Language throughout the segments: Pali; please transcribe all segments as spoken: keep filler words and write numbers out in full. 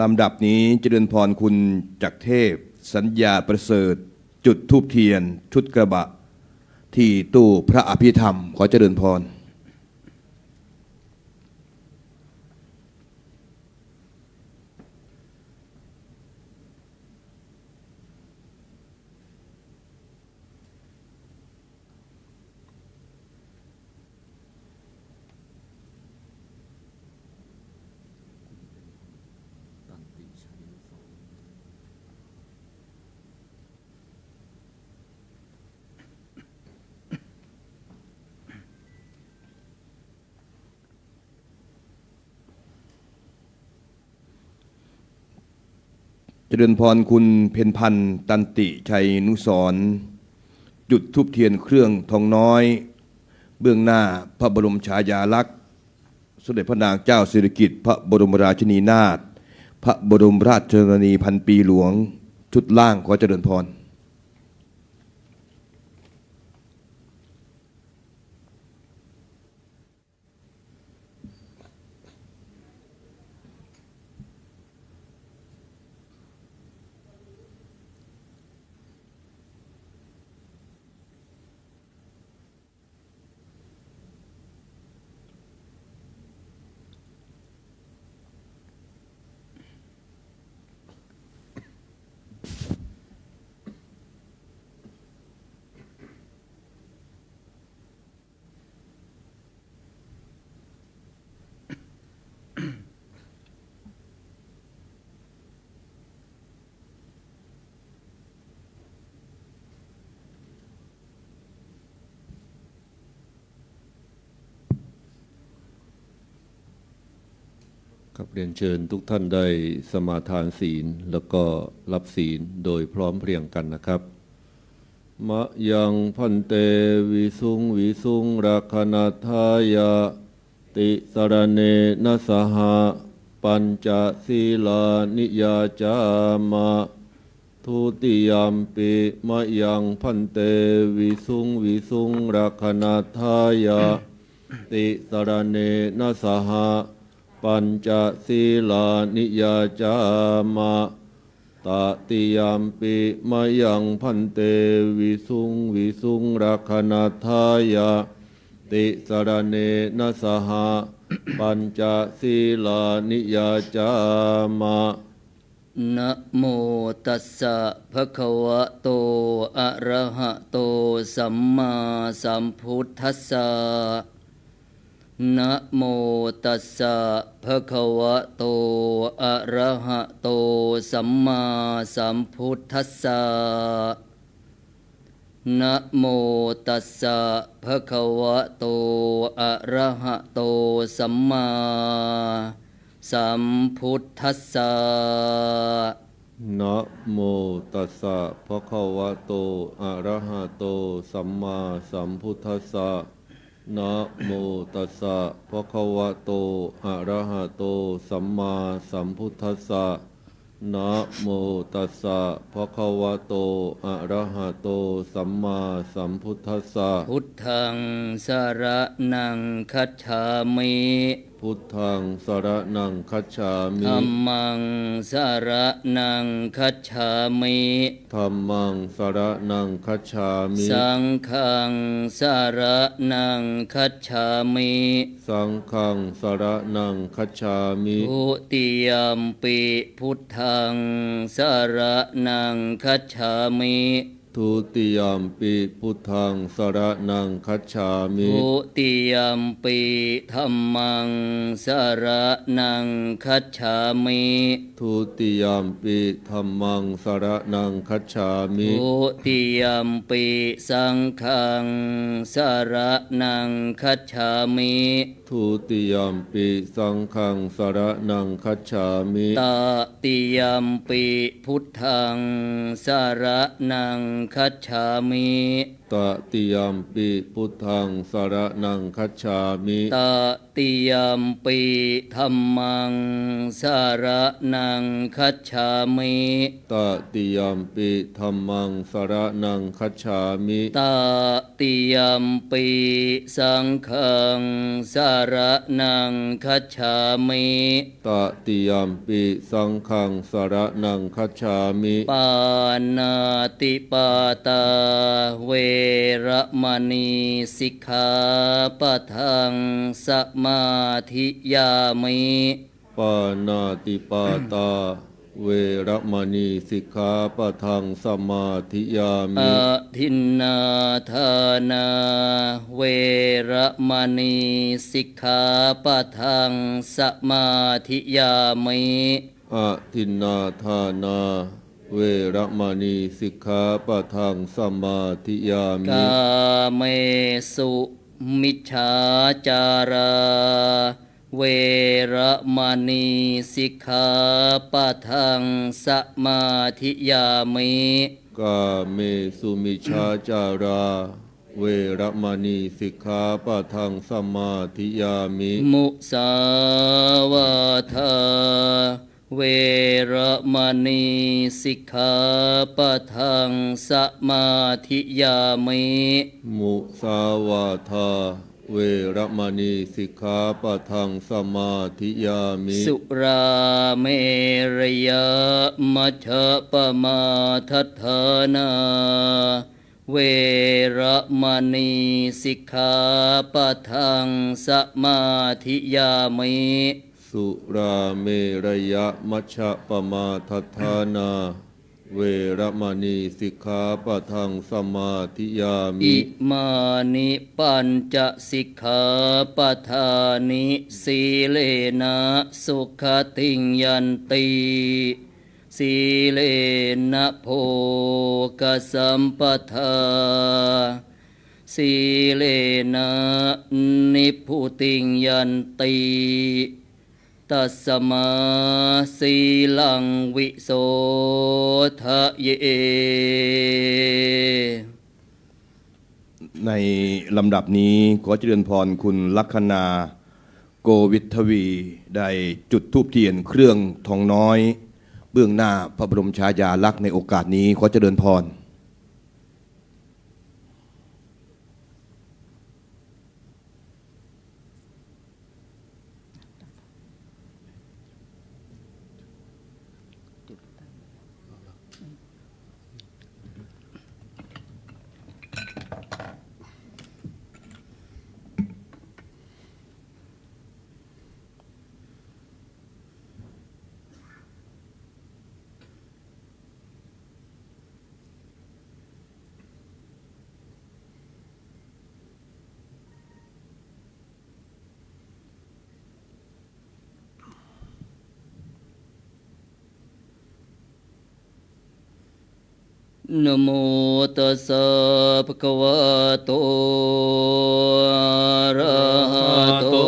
ลำดับนี้เจริญพรคุณจักรเทพ สัญญาประเสริฐ จุดธูปเทียน ชุดกระบะ ที่ตู้พระอภิธรรม ขอเจริญพร เจริญพรคุณเพ็ญพันธ์ ตันติชัยนุสรณ์ จุดธูปเทียนเครื่องทองน้อย เบื้องหน้าพระบรมฉายาลักษณ์ สมเด็จพระนางเจ้าสิริกิติ์ พระบรมราชินีนาถ พระบรมราชชนนีพันปีหลวง ชุดล่าง ขอเจริญพร ครับ เรียนเชิญทุกท่านได้สมาทานศีล แล้วก็รับศีลโดยพร้อมเพรียงกันนะครับ Mayaṃ bhante visuṃ visuṃ rakkhaṇatthāya tisaraṇena saha pañca sīlāni yācāma. Dutiyampi mayaṃ bhante visuṃ visuṃ rakkhaṇatthāya tisaraṇena saha pañca sīlāni yācāma. Tatiyampi mayaṃ bhante visuṃ visuṃ rakkhaṇatthāya tisaraṇena saha pañca sīlāni yācāma. Namo tassa bhagavato arahato sammāsambuddhassa. Namo tassa bhagavato arahato sammāsambuddhassa. Namo tassa bhagavato arahato sammāsambuddhassa. Namo tassa bhagavato arahato sammāsambuddhassa. Namo tassa bhagavato arahato sammāsambuddhassa. Namo tassa bhagavato arahato sammāsambuddhassa. Buddhaṃ saraṇaṃ gacchāmi. Buddhaṃ saraṇaṃ gacchāmi. Dhammaṃ saraṇaṃ gacchāmi. Dhammaṃ saraṇaṃ gacchāmi. Saṅghaṃ saraṇaṃ gacchāmi. Saṅghaṃ saraṇaṃ gacchāmi. Dutiyampi buddhaṃ saraṇaṃ gacchāmi. Dutiyampi buddhaṃ saraṇaṃ gacchāmi. Dutiyampi dhammaṃ saraṇaṃ gacchāmi. Dutiyampi dhammaṃ saraṇaṃ gacchāmi. Dutiyampi saṅghaṃ saraṇaṃ gacchāmi. Dutiyampi saṅghaṃ saraṇaṃ gacchāmi. Tatiyampi buddhaṃ saraṇaṃ gacchāmi. Tatiyampi buddhaṃ saraṇaṃ gacchāmi. Tatiyampi dhammaṃ saraṇaṃ gacchāmi. Tatiyampi dhammaṃ saraṇaṃ gacchāmi. Tatiyampi saṅghaṃ saraṇaṃ gacchāmi. Tatiyampi saṅghaṃ saraṇaṃ gacchāmi. Pāṇātipātā veramaṇī sikkhāpadaṃ samādiyāmi. Pāṇātipātā veramaṇī sikkhāpadaṃ samādiyāmi. Adinnādānā veramaṇī sikkhāpadaṃ samādiyāmi. Adinnādānā veramaṇī sikkhāpadaṃ samādiyāmi. Kāmesu micchācārā veramaṇī sikkhāpadaṃ samādiyāmi. Kāmesu micchācārā veramaṇī sikkhāpadaṃ samādiyāmi. Musāvādā veramaṇī sikkhāpadaṃ samādiyāmi. Musāvādā veramaṇī sikkhāpadaṃ samādiyāmi. Surāmerayamajjapamādaṭṭhānā veramaṇī sikkhāpadaṃ samādiyāmi. Surāmerayamajjapamādaṭṭhānā veramaṇī sikkhāpadaṃ samādiyāmi. Imāni pañca sikkhāpadāni. Sīlena sugatiṃ yanti, sīlena bhogasampadā, sīlena nibbutiṃ yanti, tasmā sīlaṃ visodhaye. ในลำดับนี้ขอเจริญพรคุณลัคนา โกวิทวี ได้จุดธูปเทียนเครื่องทองน้อย เบื้องหน้าพระบรมฉายาลักษณ์ในโอกาสนี้ ขอเจริญพร Namo tassa bhagavato arahato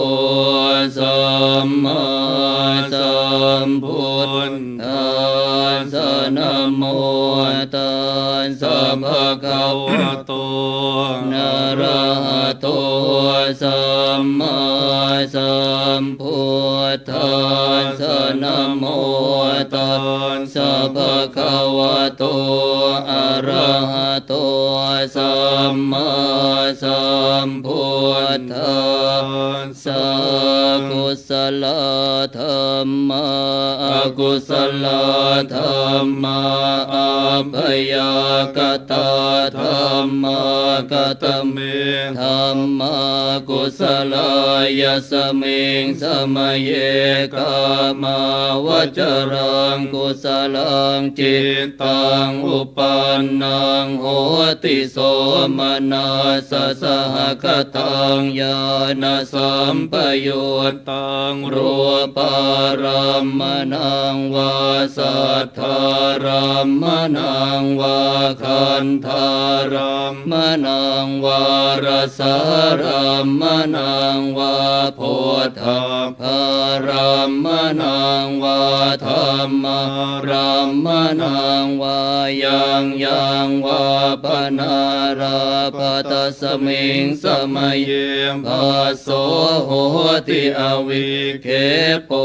sammāsambuddhassa. Namo tassa bhagavato arahato sammāsambuddhassa. Namo tassa bhagavato arahato sammāsambuddhassa. Kusalā dhammā akusalā dhammā abyākatā dhammā. Katame dhammā kusalā? Yasmiṃ samaye kāmāvacaraṃ kusalaṃ cittaṃ uppannaṃ hoti somanassasahagataṃ ñāṇasampayuttaṃ rūpārammaṇa vā saddārammaṇaṃ vā gandhārammaṇaṃ vā rasārammaṇaṃ vā phoṭṭhabbārammaṇaṃ vā dhammārammaṇaṃ vā yaṃ yaṃ vā panārāpa tasmiṃ samaye phasso hoti avikkhepo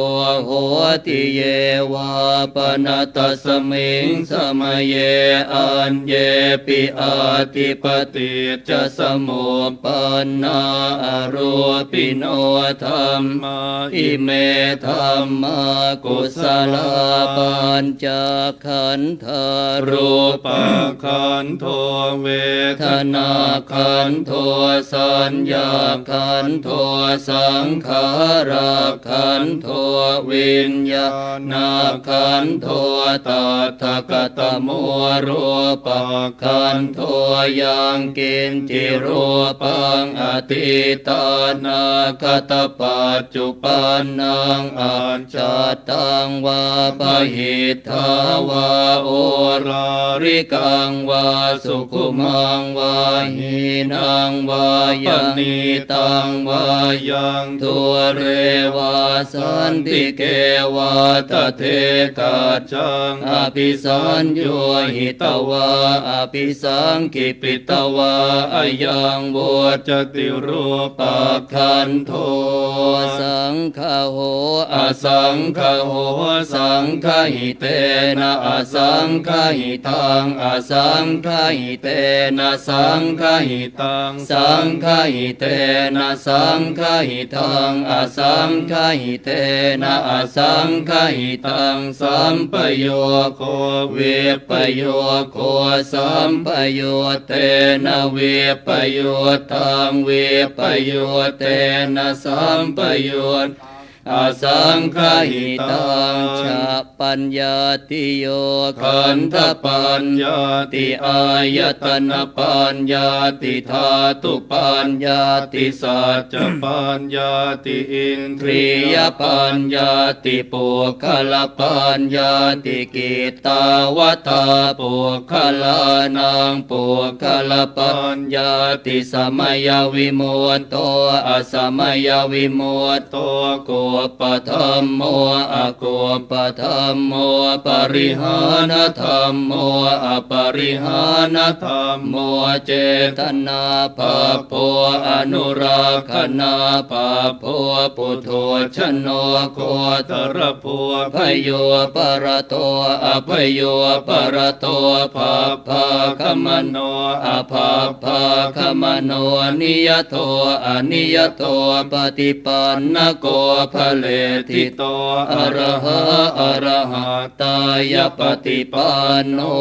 hoti ye vā pana tasmiṃ samaye aññepi atthi paṭiccasamuppannā arūpino dhammā ime dhammā kusalā pañca khandhā rūpakkhandho vedanākkhandho saññākkhandho saṅkhārakkhandho viññāṇakkhandho. Tattha katamo rūpakkhandho yaṅkiñci rūpaṃ atītānāgatapaccuppannaṃ ajjhattaṃ vā bahiddhā vā oḷārikaṃ vā sukhumaṃ vā hīnaṃ vā paṇītaṃ vā yaṃ dūre vā santike vā tadekajjhaṃ abhisaññūhitvā abhisaṅkhipitvā ayaṃ vuccati rūpakkhandho. Saṅgaho asaṅgaho saṅgahitena asaṅgahitaṃ asaṅgahitena saṅgahitaṃ saṅgahitena saṅgahitaṃ asaṅgahitena asaṅgahitaṃ sampayogo vippayogo sampayuttena vippayuttaṃ vippayuttena sampayuttaṃ asaṅgahitaṃ. Cha paññattiyo khandhapaññatti āyatanapaññatti dhātupaññatti saccapaññatti indriyapaññatti puggalapaññatti. Kittāvatā puggalānaṃ puggalapaññatti? Samayavimutto asamayavimutto kuppadhammo akuppadhammo parihānadhammo aparihānadhammo cetanābhabbo anurakkhanābhabbo puthujjano gotrabhū bhayūparato abhayūparato bhabbāgamano abhabbāgamano niyato aniyato paṭipannako phaleṭṭhito arahā arahattāya paṭipanno.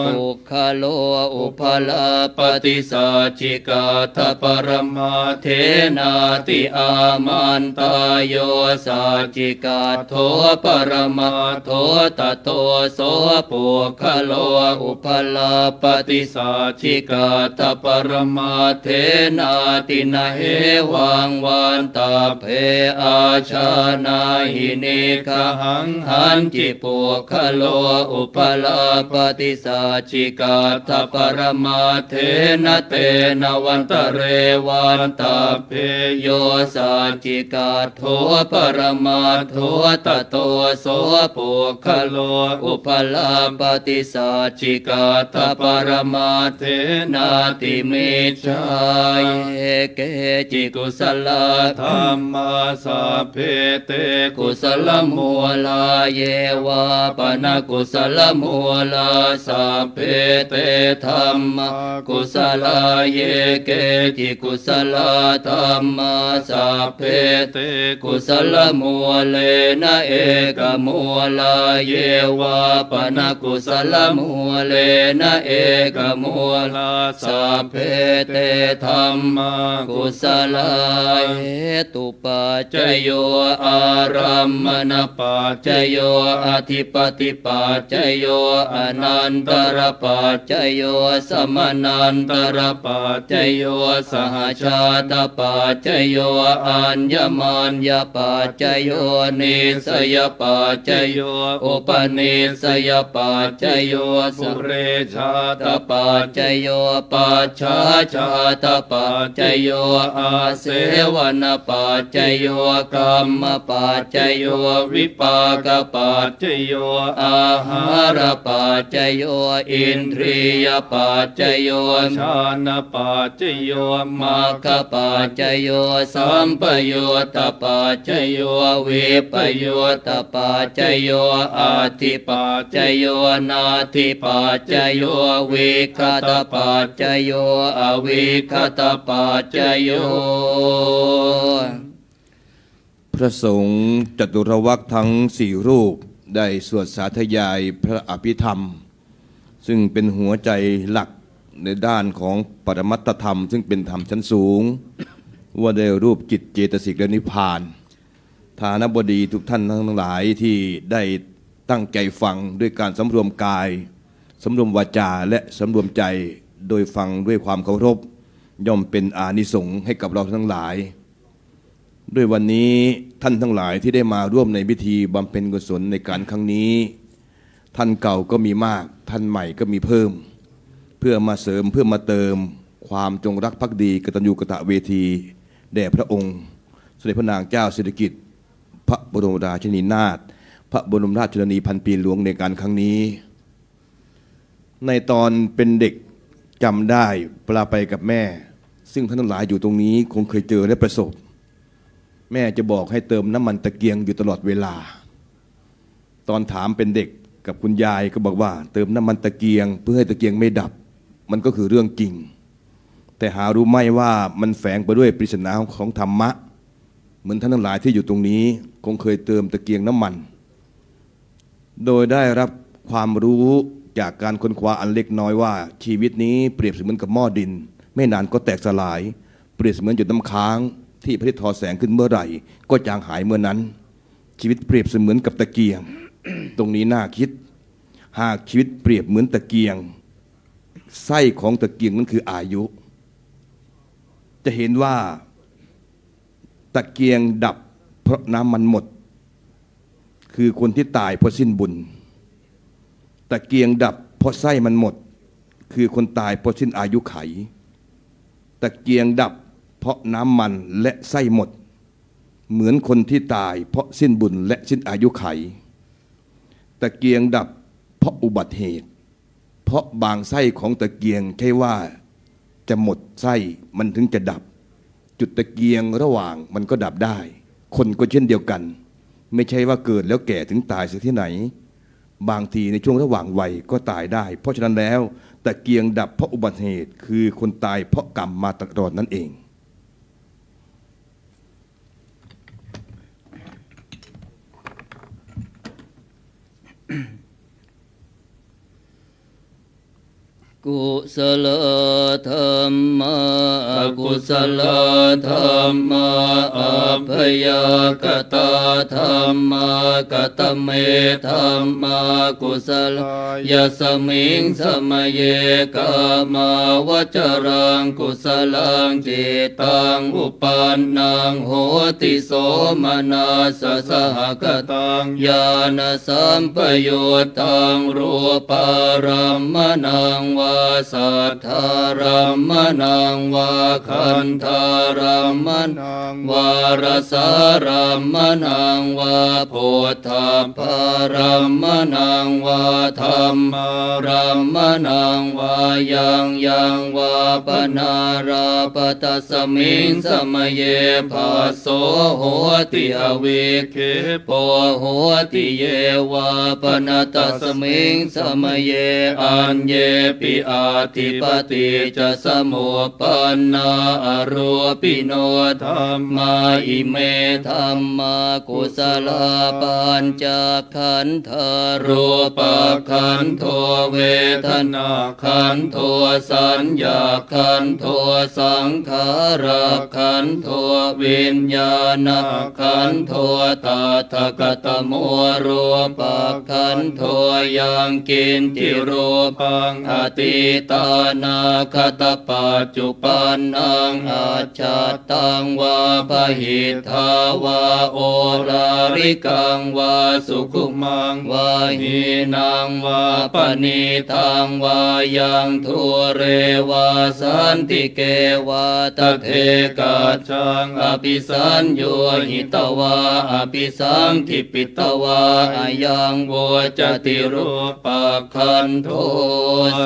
Puggalo upalabbhati saccikaṭṭhaparamatthenāti? Āmantā. Yo saccikaṭṭho paramattho tato so puggalo upalabbhati saccikaṭṭhaparamatthenāti? Na hevaṃ vattabbe. Ājānāhi niggahaṃ. Hañci puggalo upalabbhati saccikaṭṭhaparamatthenā tena vantare vattabbe. Yo saccikaṭṭho paramattho tato so puggalo upalabbhati saccikaṭṭhaparamatthenāti micchā. Ye keci kusalā dhammā sabbe te kusalamūlā. Ye vā pana kusalamūlā sabbe te dhammā kusalā. Ye keci kusalā dhammā sabbe te kusalamūlena ekamūlā. Ye vā pana kusalamūlena ekamūlā sabbe te dhammā kusalā. Hetupaccayo ārammaṇapaccayo, adhipatipaccayo, anantarapaccayo, samanantarapaccayo, sahajātapaccayo, aññamaññapaccayo, nissayapaccayo, upanissayapaccayo, purejātapaccayo, pacchājātapaccayo, āsevanapaccayo, kammapaccayo, vipākapaccayo, āhārapaccayo, indriyapaccayo, jhānapaccayo, maggapaccayo, sampayuttapaccayo, vippayuttapaccayo, atthipaccayo, natthipaccayo, vigatapaccayo, avigatapaccayo. พระสงฆ์จตุรวรรคทั้งสี่รูปได้สวดสาธยายพระอภิธรรม ซึ่งเป็นหัวใจหลักในด้านของปรมัตถธรรม ซึ่งเป็นธรรมชั้นสูง ว่าด้วยรูปจิตเจตสิกและนิพพาน ทานบดีทุกท่านทั้งหลายที่ได้ตั้งใจฟังด้วยการสำรวมกาย สำรวมวาจาและสำรวมใจ โดยฟังด้วยความเคารพ ย่อมเป็นอานิสงส์ให้กับเราทั้งหลาย ด้วยวันนี้ท่านทั้งหลายที่ได้มาร่วมในพิธีบำเพ็ญกุศลในการครั้งนี้ ท่านเก่าก็มีมาก ท่านใหม่ก็มีเพิ่ม เพื่อมาเสริม เพื่อมาเติมความจงรักภักดี กตัญญูกตเวที แด่พระองค์ สมเด็จพระนางเจ้าสิริกิติ์ พระบรมราชินีนาถ พระบรมราชชนนีพันปีหลวงในการครั้งนี้ ในตอนเป็นเด็กจำได้เวลาไปกับแม่ ซึ่งท่านทั้งหลายอยู่ตรงนี้คงเคยเจอและประสบ แม่จะบอกให้เติมน้ำมันตะเกียงอยู่ตลอดเวลา ตอนถามเป็นเด็กกับคุณยายก็บอกว่าเติมน้ำมันตะเกียงเพื่อให้ตะเกียงไม่ดับ มันก็คือเรื่องจริง แต่หารู้ไหมว่ามันแฝงไปด้วยปริศนาของธรรมะ เหมือนท่านทั้งหลายที่อยู่ตรงนี้คงเคยเติมตะเกียงน้ำมัน โดยได้รับความรู้จากการค้นคว้าอันเล็กน้อยว่าชีวิตนี้เปรียบเสมือนกับหม้อดิน ไม่นานก็แตกสลาย เปรียบเสมือนหยดน้ำค้างที่พระอาทิตย์ทอแสงขึ้นเมื่อไหร่ก็จางหายเมื่อนั้น ชีวิตเปรียบเสมือนกับตะเกียง ตรงนี้น่าคิด หากชีวิตเปรียบเหมือนตะเกียง ไส้ของตะเกียงนั้นคืออายุ จะเห็นว่าตะเกียงดับเพราะน้ำมันหมด คือคนที่ตายเพราะสิ้นบุญ ตะเกียงดับเพราะไส้มันหมด คือคนตายเพราะสิ้นอายุไข ตะเกียงดับเพราะน้ำมันและไส้หมด เหมือนคนที่ตายเพราะสิ้นบุญและสิ้นอายุไข ตะเกียงดับเพราะอุบัติเหตุ เพราะบางไส้ของตะเกียงใช่ว่าจะหมดไส้มันถึงจะดับ จุดตะเกียงระหว่างมันก็ดับได้ คนก็เช่นเดียวกัน ไม่ใช่ว่าเกิดแล้วแก่ถึงตายเสียที่ไหน บางทีในช่วงระหว่างวัยก็ตายได้ เพราะฉะนั้นแล้วตะเกียงดับเพราะอุบัติเหตุ คือคนตายเพราะกรรมมาตลอดนั่นเอง Kusalā dhammā, akusalā dhammā, abyākatā dhammā. Katame dhammā kusalā? Yasmiṃ samaye kāmāvacaraṃ kusalaṃ cittaṃ uppannaṃ hoti somanassasahagataṃ ñāṇasampayuttaṃ rūpārammaṇaṃ vā saddārammaṇaṃ vā gandhārammaṇaṃ vā rasārammaṇaṃ vā phoṭṭhabbārammaṇaṃ vā dhammārammaṇaṃ vā yaṃ yaṃ vā panārabbha tasmiṃ samaye phasso hoti avikkhepo hoti ye vā pana tasmiṃ samaye aññepi atthi paṭiccasamuppannā arūpino dhammā, ime dhammā kusalā. Pañcakkhandhā: rūpakkhandho, vedanākkhandho, saññākkhandho, saṅkhārakkhandho, viññāṇakkhandho. Tattha katamo rūpakkhandho? Yaṅkiñci rūpaṃ atītānāgatapaccuppannaṃ ajjhattaṃ vā bahiddhā vā oḷārikaṃ vā sukhumaṃ vā hīnaṃ vā paṇītaṃ vā yaṃ dūre vā santike vā tadekajjhaṃ abhisaññūhitvā abhisaṅkhipitvā ayaṃ vuccati rūpakkhandho.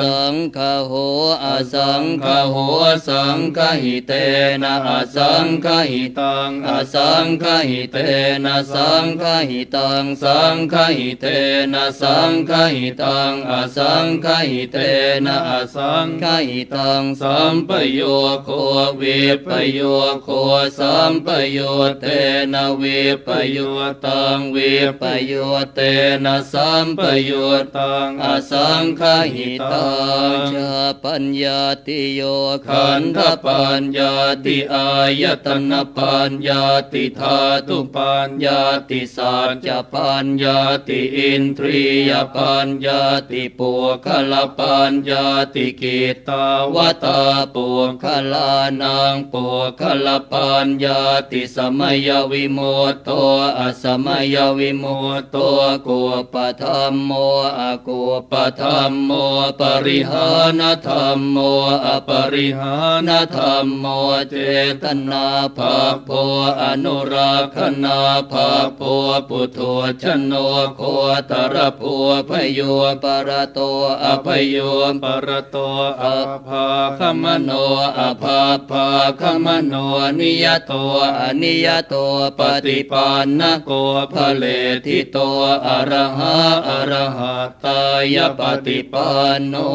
Saṅgaho asaṅgaho, saṅgahitena asaṅgahitaṃ, asaṅgahitena saṅgahitaṃ, saṅgahitena saṅgahitaṃ, asaṅgahitena asaṅgahitaṃ, sampayogo vippayogo, sampayuttena vippayuttaṃ, vippayuttena sampayuttaṃ, asaṅgahitañca. Paññattiyo: khandhapaññatti, āyatanapaññatti, dhātupaññatti, saccapaññatti, indriyapaññatti, puggalapaññatti. Kittāvatā puggalānaṃ puggalapaññatti? Samayavimutto asamayavimutto, kuppadhammo akuppadhammo, parihānadhammo aparihānadhammo, cetanābhabbo anurakkhanābhabbo, puthujjano gotrabhū, bhayūparato abhayūparato, abhabhāgamano abhabhāgamano, niyato aniyato, paṭipannako phaleṭṭhito, arahā arahattāya paṭipanno.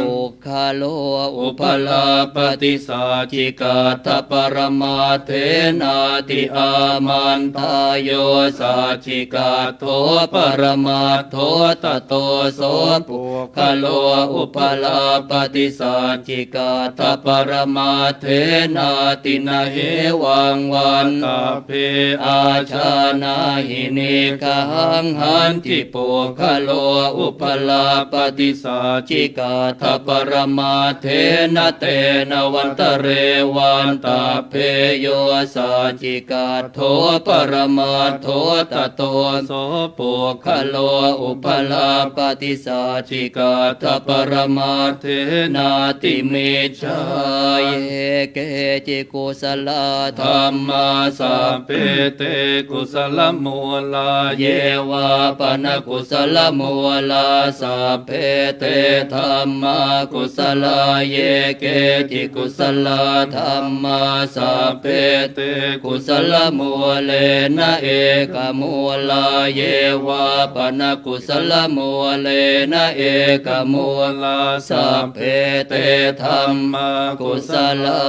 Puggalo upalabbhati saccikaṭṭhaparamaṭṭhenāti? Āmantā. Yo saccikaṭṭho paramaṭṭho, tato so puggalo upalabbhati saccikaṭṭhaparamaṭṭhenāti? Na hevaṃ vattabbe. Ājānāhi niggahaṃ. Hañci puggalo upalabbhati saccikaṭṭhaparamaṭṭhena, tena vantare vattabbe. Yo saccikaṭṭho paramaṭṭho, tato so puggalo upalabbhati saccikaṭṭhaparamaṭṭhenāti micchā. Ye keci kusalā dhammā, sabbe te kusalamūlā. Ye vā pana kusalamūlā, sabbe te dhammā kusalā. Ye keci kusalā dhammā, sabbe te kusalamūlena ekamūlā. Ye vā pana kusalamūlena ekamūlā, sabbe te dhammā kusalā.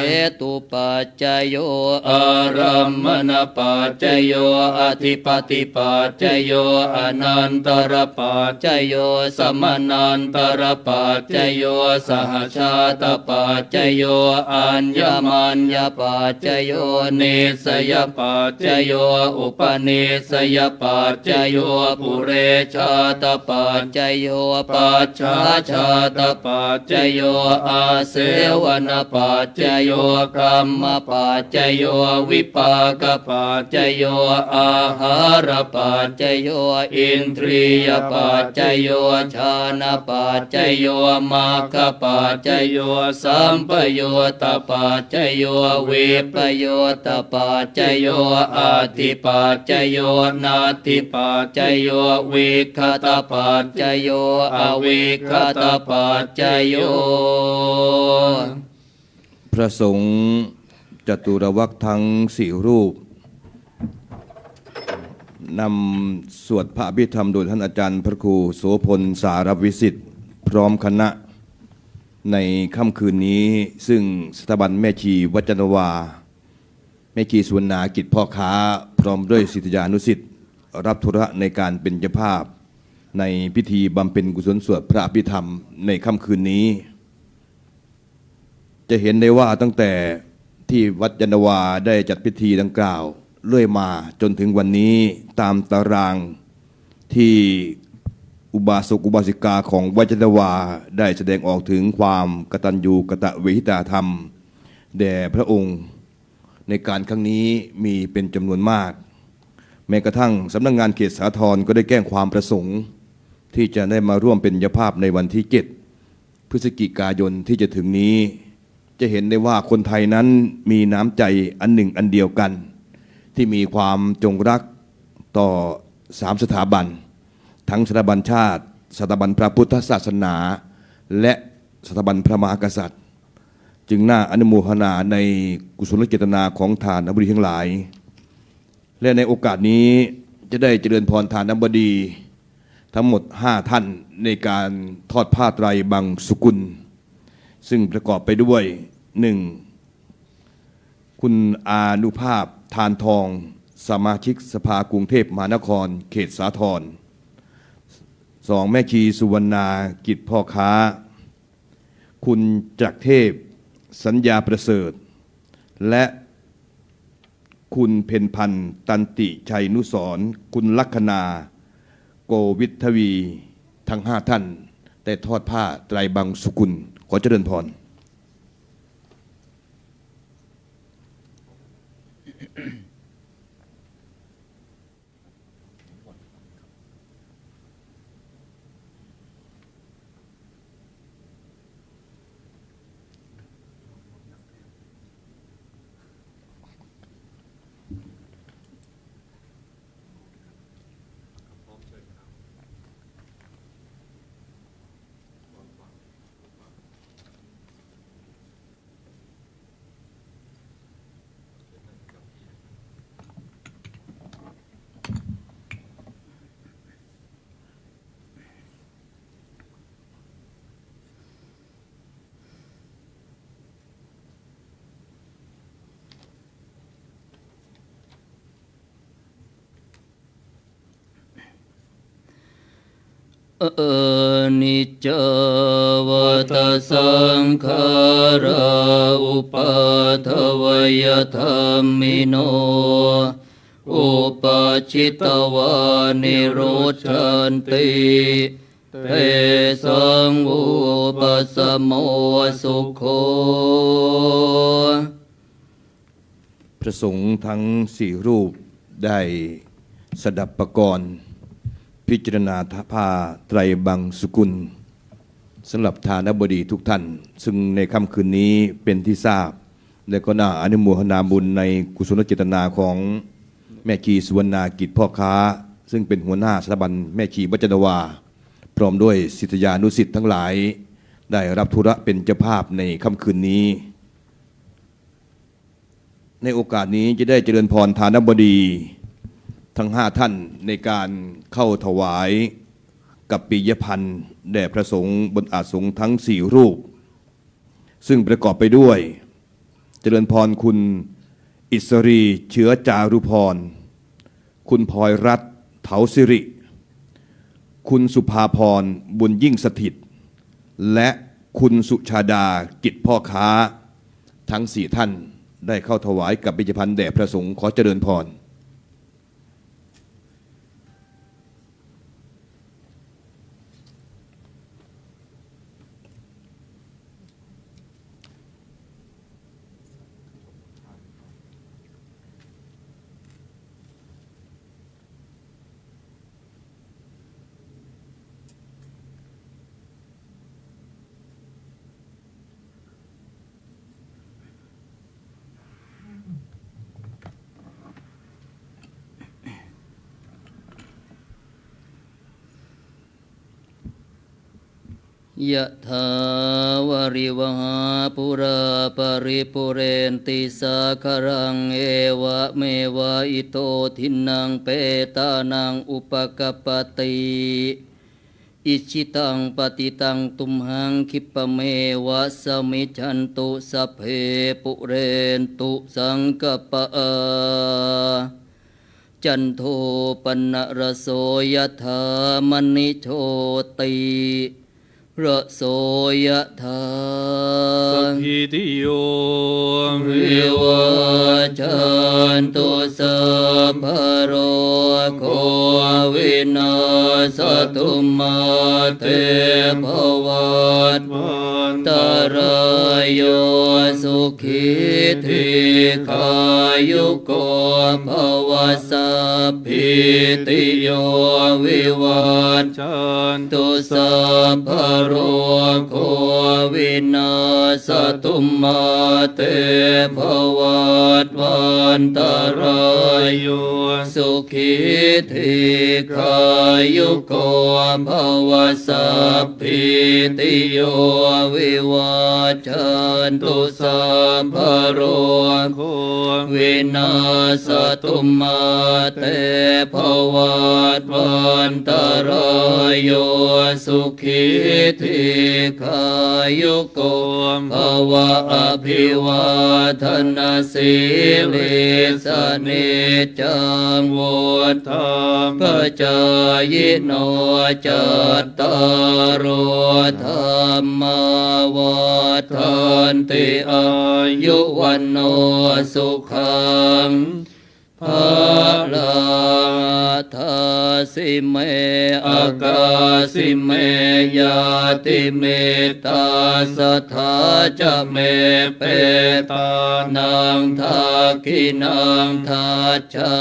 Hetupaccayo, ārammaṇapaccayo, adhipatipaccayo, anantarapaccayo, samanantarapaccayo, sahajātapaccayo, aññamaññapaccayo, nissayapaccayo, upanissayapaccayo, purejātapaccayo, pacchājātapaccayo, āsevanapaccayo, kammapaccayo, vipākapaccayo, āhārapaccayo, indriyapaccayo, jhānapaccayo, maggapaccayo, sampayuttapaccayo, vippayuttapaccayo, atthipaccayo, natthipaccayo, vigatapaccayo, avigatapaccayo. พระสงฆ์จตุรวักษ์ทั้งสี่รูป นำสวดพระอภิธรรมโดยท่านอาจารย์พระครูโสภณ สารวิสิทธิ์ พร้อมคณะ ในค่ำคืนนี้ ซึ่งสถาบันแม่ชีวัจจนวา แม่ชีสุวรรณากิจพ่อค้า พร้อมด้วยศิษยานุศิษย์ รับธุระในการเป็นเจ้าภาพ ในพิธีบำเพ็ญกุศลสวดพระอภิธรรมในค่ำคืนนี้ จะเห็นได้ว่าตั้งแต่ที่วัดยานนาวาได้จัดพิธีดังกล่าวเรื่อยมาจนถึงวันนี้ ตามตารางที่อุบาสกอุบาสิกาของวัดยานนาวาได้แสดงออกถึงความกตัญญูกตเวทิตาธรรม แด่พระองค์ในการครั้งนี้มีเป็นจำนวนมาก แม้กระทั่งสำนักงานเขตสาทรก็ได้แจ้งความประสงค์ ที่จะได้มาร่วมเป็นเจ้าภาพในวันที่ เจ็ด พฤศจิกายนที่จะถึงนี้ จะเห็นได้ว่าคนไทยนั้นมีน้ำใจอันหนึ่งอันเดียวกัน ที่มีความจงรักต่อสามสถาบัน ทั้งสถาบันชาติ สถาบันพระพุทธศาสนา และสถาบันพระมหากษัตริย์ จึงน่าอนุโมทนาในกุศลเจตนาของทานบดีทั้งหลาย และในโอกาสนี้จะได้เจริญพรทานบดีทั้งหมดห้าท่านในการทอดผ้าไตรบังสุกุล ซึ่งประกอบไปด้วย หนึ่ง คุณอานุภาพ ทานทอง สมาชิกสภากรุงเทพมหานครเขตสาทร สอง แม่ชีสุวรรณากิจพ่อค้า คุณจักรเทพ สัญญาประเสริฐ และคุณเพ็ญพันธ์ ตันติชัยนุสรณ์ คุณลัคนา โกวิทวี ทั้งห้าท่านได้ทอดผ้าไตรบังสุกุล ขอเจริญพร Aniccā vata saṅkhārā, uppādavayadhammino, uppajjitvā nirujjhanti, tesaṃ vūpasamo sukho. พระสงฆ์ทั้งสี่รูปได้สดับปกรณ์ พิจารณาผ้าไตรบังสุกุล สำหรับทานบดีทุกท่าน ซึ่งในค่ำคืนนี้เป็นที่ทราบ และก็น่าอนุโมทนาบุญในกุศลเจตนาของแม่ชีสุวรรณากิจพ่อค้า ซึ่งเป็นหัวหน้าสถาบันแม่ชีวัจจนวา พร้อมด้วยศิษยานุศิษย์ทั้งหลาย ได้รับธุระเป็นเจ้าภาพในค่ำคืนนี้ ในโอกาสนี้จะได้เจริญพรทานบดีทั้งห้าท่านในการเข้าถวายกัปปิยพันธ์แด่พระสงฆ์บนอาสน์สงฆ์ทั้งสี่รูป ซึ่งประกอบไปด้วย เจริญพรคุณอิสรีเชื้อจารุพร คุณพลอยรัตน์ เถาสิริ คุณสุภาพร บุญยิ่งสถิต และคุณสุชาดา กิจพ่อค้า ทั้งสี่ท่านได้เข้าถวายกัปปิยพันธ์แด่พระสงฆ์ ขอเจริญพร Yathā vārivahā pūrā paripūrenti sāgaraṃ, evameva ito dinnaṃ petānaṃ upakappati. Icchitaṃ patthitaṃ tumhaṃ khippameva samijjhatu, sabbe pūrentu saṅkappā, cando paṇṇaraso yathā, maṇi jotiraso yathā. Sabbītiyo vivajjantu, sabbarogo vinassatu, mā te bhavatvantarāyo, sukhī dīghāyuko bhava. Sabbītiyo vivajjantu, sabbarogo vinassatu, mā te bhavatvantarāyo, sukhī dīghāyuko bhava. Sabbītiyo vivajjantu, sabbarogo vinassatu, mā te bhavatvantarāyo, sukhī dīghāyuko bhava. Abhivādanasīlissa niccaṃ vuḍḍhāpacāyino, cattāro dhammā vaḍḍhanti, āyu vaṇṇo sukhaṃ balaṃ. Adāsi me akāsi me ñātimittā, sakhā ca me petānaṃ dakkhiṇaṃ dajjā,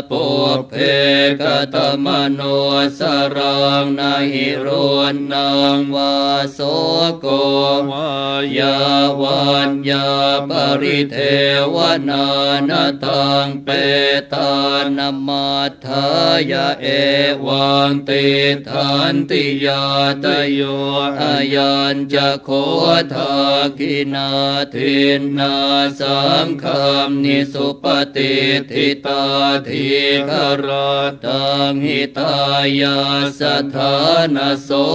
pubbe katamanussaraṃ, na hi ruṇṇaṃ vā soko vā yā vaññā paridevanā, na taṃ petānamatthāya evaṃ tiṭṭhanti ñātayo. Ayañca kho dakkhiṇā dinnā saṅghamhi supatiṭṭhitā, dīgharattaṃ hitāyassa ṭhānaso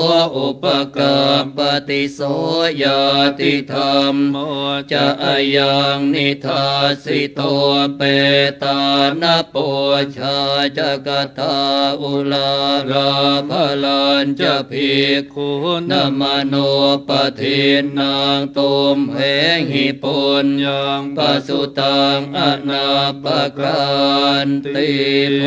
upakappati. So ñātidhammo ca ayaṃ nidassito, petāna pūjā ca katā uḷārā, balañca bhikkhūnamanuppadinnaṃ, tumhehi puññaṃ pasutaṃ anappakanti.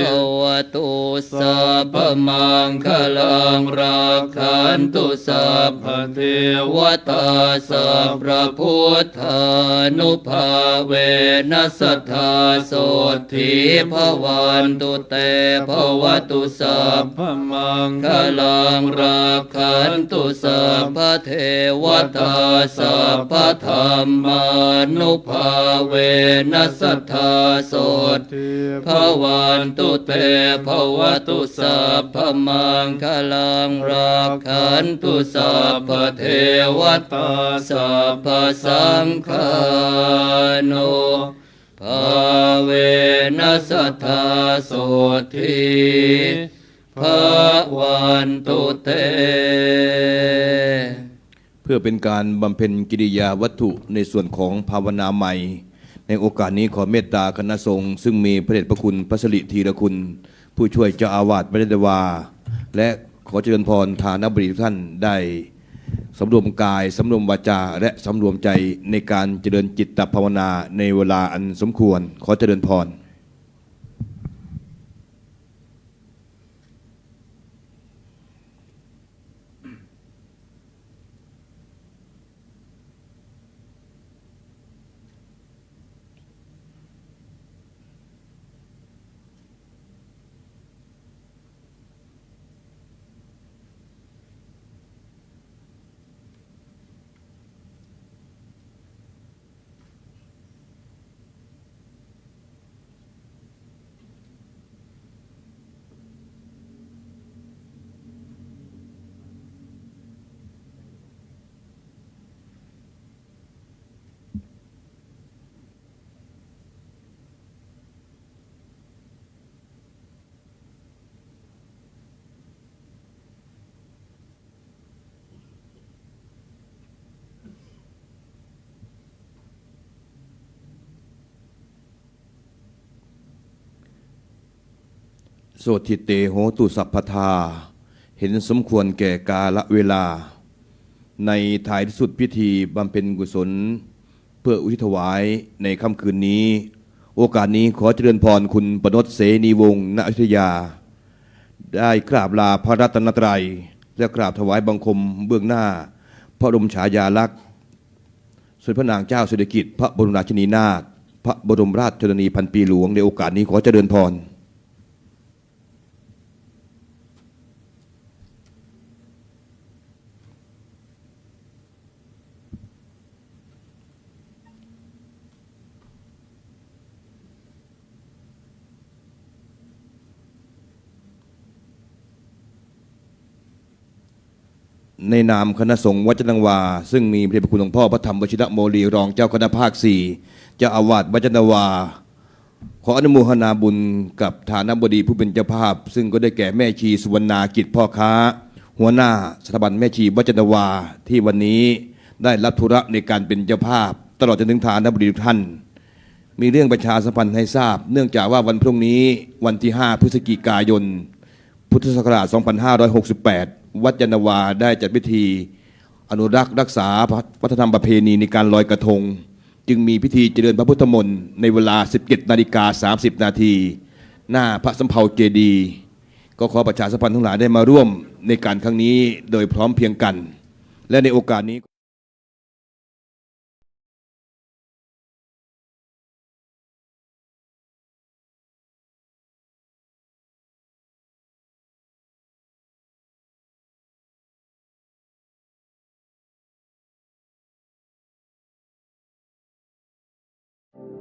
Bhavatu sabbamaṅgalaṃ, rakkhantu sabbadevatā, sabbabuddhānubhāvena sadā sotthī bhavantu te. Bhavatu sabbamaṅgalaṃ, rakkhantu sabbadevatā, sabbadhammānubhāvena sadā sotthī bhavantu te. Bhavatu sabbamaṅgalaṃ, rakkhantu sabbadevatā, sabbasaṅghānubhāvena sadā sotthī bhavantu te. เพื่อเป็นการบำเพ็ญกิริยาวัตถุในส่วนของภาวนาใหม่ ในโอกาสนี้ขอเมตตาคณะสงฆ์ซึ่งมีพระเดชพระคุณพระสิริธีรคุณ ผู้ช่วยเจ้าอาวาสวัดเดวา และขอเจริญพรทานบดีทุกท่านได้สำรวมกาย สำรวมวาจา และสำรวมใจในการเจริญจิตตภาวนาในเวลาอันสมควร ขอเจริญพร สวดทิเตโหตุสัพพทา เห็นสมควรแก่กาลเวลา ในท้ายที่สุดพิธีบำเพ็ญกุศล เพื่ออุทิศถวายในค่ำคืนนี้ โอกาสนี้ขอเจริญพรคุณประนตเสนีวงศ์ ณ อยุธยา ได้กราบลาพระรัตนตรัย และกราบถวายบังคมเบื้องหน้า พระบรมฉายาลักษณ์ สมเด็จพระนางเจ้าสิริกิติ์ พระบรมราชินีนาถ พระบรมราชชนนีพันปีหลวง ในโอกาสนี้ขอเจริญพร ในนามคณะสงฆ์วัดจันทวา ซึ่งมีพระเดชพระคุณหลวงพ่อพระธรรมวชิรโมลี รองเจ้าคณะภาคสี่ เจ้าอาวาสวัดจันทวา ขออนุโมทนาบุญกับฐานบดีผู้เป็นเจ้าภาพ ซึ่งก็ได้แก่แม่ชีสุวรรณากิจพ่อค้า หัวหน้าสถาบันแม่ชีวัดจันทวา ที่วันนี้ได้รับธุระในการเป็นเจ้าภาพ ตลอดจนถึงฐานบดีทุกท่าน มีเรื่องประชาสัมพันธ์ให้ทราบ เนื่องจากว่าวันพรุ่งนี้วันที่ ห้า พฤศจิกายน พุทธศักราช สองพันห้าร้อยหกสิบแปด วัดจันทวาได้จัดพิธีอนุรักษ์รักษาวัฒนธรรมประเพณีในการลอยกระทง จึงมีพิธีเจริญพระพุทธมนต์ในเวลา สิบเจ็ดนาฬิกาสามสิบนาที หน้าพระสัมเภาเจดีย์ ก็ขอประชาสัมพันธ์ทั้งหลายได้มาร่วมในการครั้งนี้โดยพร้อมเพรียงกัน และในโอกาสนี้